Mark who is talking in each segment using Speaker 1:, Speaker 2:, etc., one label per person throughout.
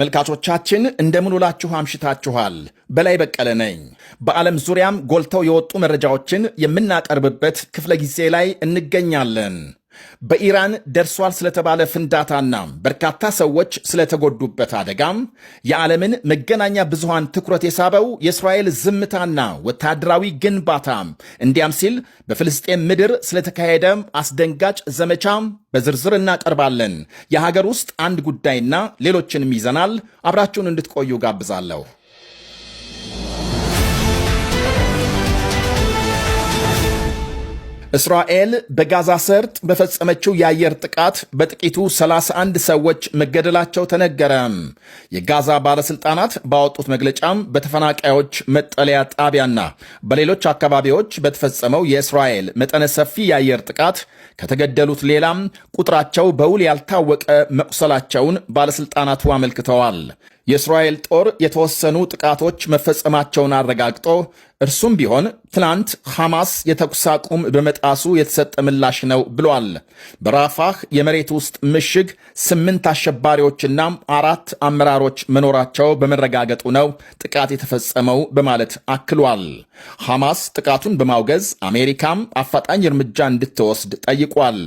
Speaker 1: ተመልካቾቻችን፣ እንደምን ውላችሁ አምሽታችኋል። በላይ በቀለ ነኝ። በዓለም ዙሪያም ጎልተው የወጡ መረጃዎችን የምናቀርብበት ክፍለ ጊዜ ላይ እንገኛለን። በኢራን ደርሷል ስለተባለ ፍንዳታና በርካታ ሰዎች ስለተጎዱበት አደጋም፣ የዓለምን መገናኛ ብዙሃን ትኩረት የሳበው የእስራኤል ዝምታና ወታደራዊ ግንባታ፣ እንዲያም ሲል በፍልስጤም ምድር ስለተካሄደ አስደንጋጭ ዘመቻ በዝርዝር እናቀርባለን። የሀገር ውስጥ አንድ ጉዳይና ሌሎችንም ይዘናል። አብራችሁን እንድትቆዩ ጋብዛለሁ። እስራኤል በጋዛ ሰርጥ በፈጸመችው የአየር ጥቃት በጥቂቱ 31 ሰዎች መገደላቸው ተነገረ። የጋዛ ባለሥልጣናት ባወጡት መግለጫም በተፈናቃዮች መጠለያ ጣቢያና በሌሎች አካባቢዎች በተፈጸመው የእስራኤል መጠነ ሰፊ የአየር ጥቃት ከተገደሉት ሌላም ቁጥራቸው በውል ያልታወቀ መቁሰላቸውን ባለሥልጣናቱ አመልክተዋል። የእስራኤል ጦር የተወሰኑ ጥቃቶች መፈጸማቸውን አረጋግጦ እርሱም ቢሆን ትናንት ሐማስ የተኩስ አቁም በመጣሱ የተሰጠ ምላሽ ነው ብሏል። በራፋህ የመሬት ውስጥ ምሽግ ስምንት አሸባሪዎችና አራት አመራሮች መኖራቸው በመረጋገጡ ነው ጥቃት የተፈጸመው በማለት አክሏል። ሐማስ ጥቃቱን በማውገዝ አሜሪካም አፋጣኝ እርምጃ እንድትወስድ ጠይቋል።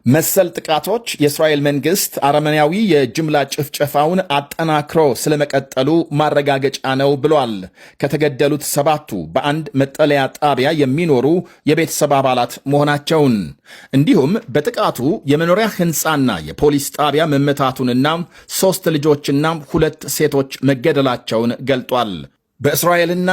Speaker 1: መሰል ጥቃቶች የእስራኤል መንግስት አረመኔያዊ የጅምላ ጭፍጨፋውን አጠናክሮ ስለመቀጠሉ ማረጋገጫ ነው ብሏል። ከተገደሉት ሰባቱ በአንድ መጠለያ ጣቢያ የሚኖሩ የቤተሰብ አባላት መሆናቸውን፣ እንዲሁም በጥቃቱ የመኖሪያ ህንፃና የፖሊስ ጣቢያ መመታቱንና ሶስት ልጆችና ሁለት ሴቶች መገደላቸውን ገልጧል። በእስራኤልና